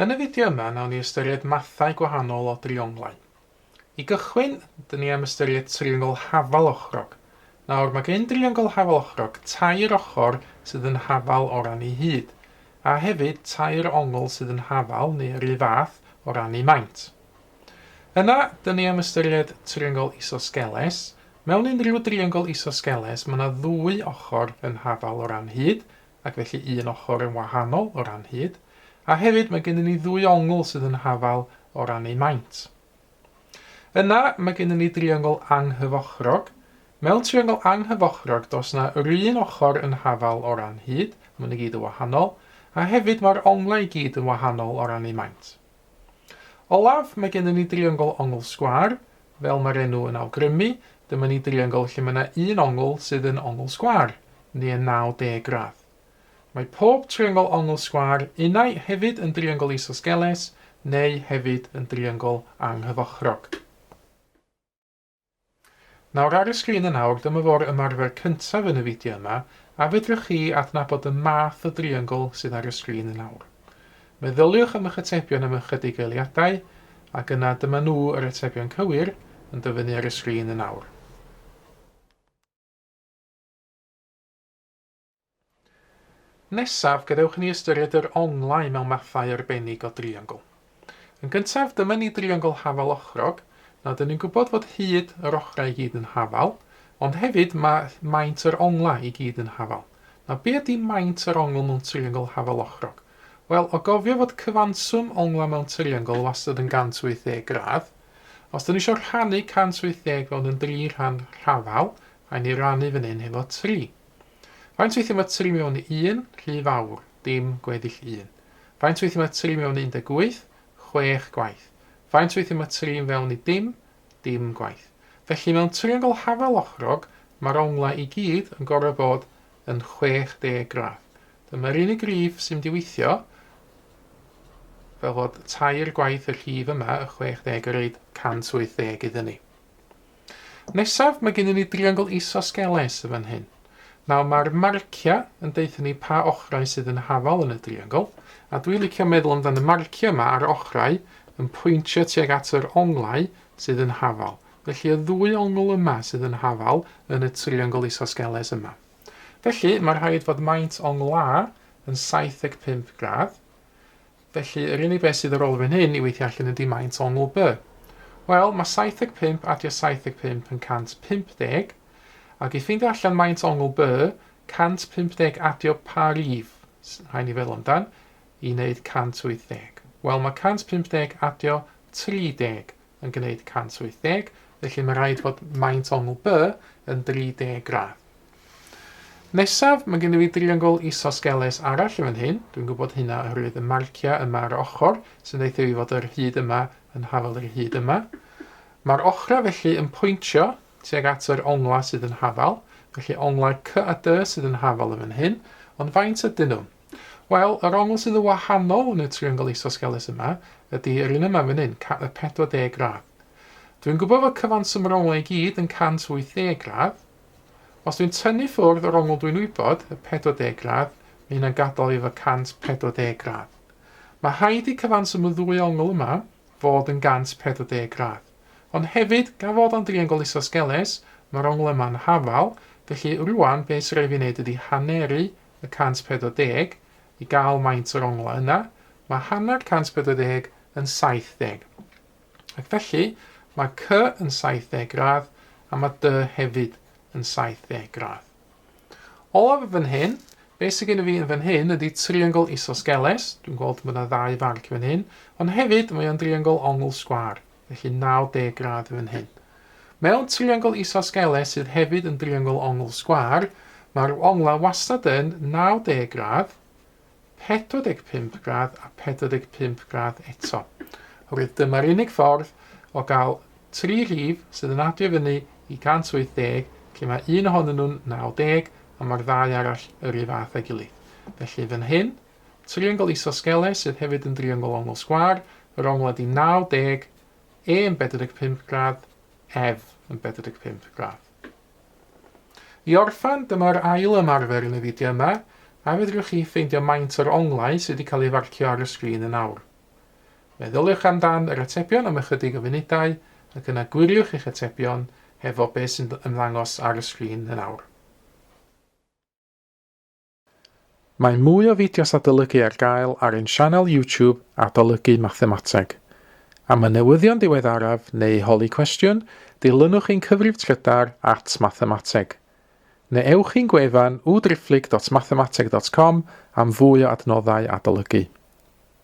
Yn y fideo yma, nawn ni ystyried mathau gwahanol o drionglau. I gychwyn, dyn ni am ystyried triongl hafal ochrog. Nawr, mae gen driongl hafal ochrog tair ochr sydd yn hafal o ran ei hyd, a hefyd tair ongl sydd yn hafal, neu yr un fath, o ran ei maint. Yna, dyn ni am ystyried triongl isosgeles. Mewn unrhyw driongl isosgeles, mae yna ddwy ochr yn hafal o ran hyd, ac felly un ochr yn wahanol o ran hyd, a hefyd mae gennym ni ddwy ongl sydd yn hafal o ran eu maint. Yna, mae gennym ni driongl anghyfochrog. Mewn triongl anghyfochrog, does na yr un ochr yn hafal o ran hyd, maen nhw i gyd yn wahanol, a hefyd mae'r onglau i gyd yn wahanol o ran eu maint. Olaf, mae gennym ni driongl ongl sgwâr. Fel mae'r enw yn awgrymu, dyma ni driongl lle mae yna un ongl sydd yn ongl sgwâr, neu yn 90 gradd. Mae pob triongl ongl sgwâr unai hefyd yn driongl isosgeles neu hefyd yn driongl anghyfochrog. Nawr ar y sgrin yn awr, dyma fo'r ymarfer cyntaf yn y fideo yma, a fedrwch chi adnabod y math o driongl sydd ar y sgrin yn awr. Meddyliwch am eich atebion am ychydig eiliadau, ac yna dyma nhw yr atebion cywir yn dyfynnu ar y sgrin yn awr. Nesaf, gadewch i ni ystyried yr onglau mewn mathau arbennig o driongl. Yn gyntaf, dyma ni driongl hafal ochrog. Nawr, dyn ni'n gwybod fod hyd yr ochrau i gyd yn hafal, ond hefyd mae maint yr onglau i gyd yn hafal. Nawr, be ydy maint yr ongl mewn triongl hafal ochrog? Wel, o gofio fod cyfanswm onglau mewn triongl wastad yn 180 gradd, os dyn ni eisiau rhannu 180 fewn yn dri rhan rhafal, rhaid ni rannu fan hyn hefo 3. Faint weithiau mae 3 mewn i 1? Rhy fawr, dim gweddill 1. Faint weithiau mae 3 mewn i 18? 6 gwaith. Faint weithiau mae 3 fewn i dim? Dim gwaith. Felly mewn triongl hafal ochrog, mae'r onglau i gyd yn gorfod bod yn 60 gradd. Dyma'r unig rif sy'n mynd i weithio, fel fod tair gwaith y rhif yma, y 60, yn rhaid 180 iddyn ni. Nesaf, mae gennym ni driongl isosgeles yn fan hyn. Nawr, mae'r marciau yn deutha ni pa ochrau sydd yn hafal yn y driongl, a dwi'n licio meddwl amdan y marciau yma ar ochrau yn pwyntio tuag at yr onglau sydd yn hafal. Felly, y ddwy ongl yma sydd yn hafal yn y triongl isosgeles yma. Felly, mae rhaid fod maint ongl A yn 75 gradd, Felly, yr unig beth sydd ar ôl fan hyn i weithio allan ydy maint ongl B. Wel, mae 75 adio 75 yn 150, ac i ffeindio allan maint ongl B, 150 adio pa rif, rhaid ni feddwl amdan, i wneud 180. Wel, mae 150 adio 30 yn gwneud 180, felly mae rhaid fod maint ongl B yn 30 gradd. Nesaf, mae gen i fi driongl isosgeles arall yn fan hyn. Dwi'n gwybod hynna oherwydd y marciau yma ar y ochr, sy'n dweud fi fod yr hyd yma yn hafal i'r hyd yma. Mae'r ochrau felly yn pwyntio tuag at yr onglau sydd yn hafal, felly onglau C a D sydd yn hafal yn fan hyn, ond faint ydyn nhw? Wel, yr ongl sydd yn wahanol yn y triongl isosgeles yma ydy yr un yma fan hyn, y 40 gradd. Dwi'n gwybod fod cyfanswm yr onglau i gyd yn 180 gradd. Os dwi'n tynnu ffwrdd yr ongl dwi'n wybod, y 40 gradd, mae hynna'n gadael fi efo 140 gradd. Mae rhaid i cyfanswm y ddwy ongl yma fod yn 140 gradd. Ond hefyd, gan fod o'n driongl isosgeles, mae'r ongl yma'n hafal, felly rwan beth sy'n rhaid fi wneud ydy haneru y 140 i gael maint yr onglau yna, mae hanner 140 yn 70. Ac felly, mae C yn 70 gradd a mae D hefyd yn 70 gradd. Olaf yn fan hyn, beth sydd gen i fi yn fan hyn ydy triongl isosgeles, dwi'n gweld bod yna ddau farc fan hyn, ond hefyd mae o'n driongl ongl sgwâr. Felly 90 gradd yn fan hyn. Mewn triongl isosgeles sydd hefyd yn driongl ongl sgwâr, mae'r onglau wastad yn 90 gradd, 45 gradd a 45 gradd eto. Oherwydd dyma'r unig ffordd o gael tri rhif sydd yn adio fyny i 180, lle mae un ohonyn nhw'n 90 a mae'r ddau arall yr un fath â'i gilydd. Felly fan hyn, Triongl isosgeles sydd hefyd yn driongl ongl sgwâr, yr ongl ydy 90, E yn 45 gradd, F yn 45 gradd. I orffen, dyma'r ail ymarfer yn y fideo yma, a fedrwch chi ffeindio maint yr onglau sydd wedi cael ei farcio ar y sgrin yn awr. Meddyliwch amdan yr atebion am ychydig o funudau ac yna gwiriwch eich atebion hefo beth sy'n ymddangos ar y sgrin yn awr. Mae mwy o fideos adolygu ar gael ar ein sianel YouTube Adolygu Mathemateg. Am y newyddion diweddaraf neu holi cwestiwn, dilynwch ein cyfrif trydar at mathemateg. Neu ewch i'n gwefan www.mathemateg.com am fwy o adnoddau adolygu.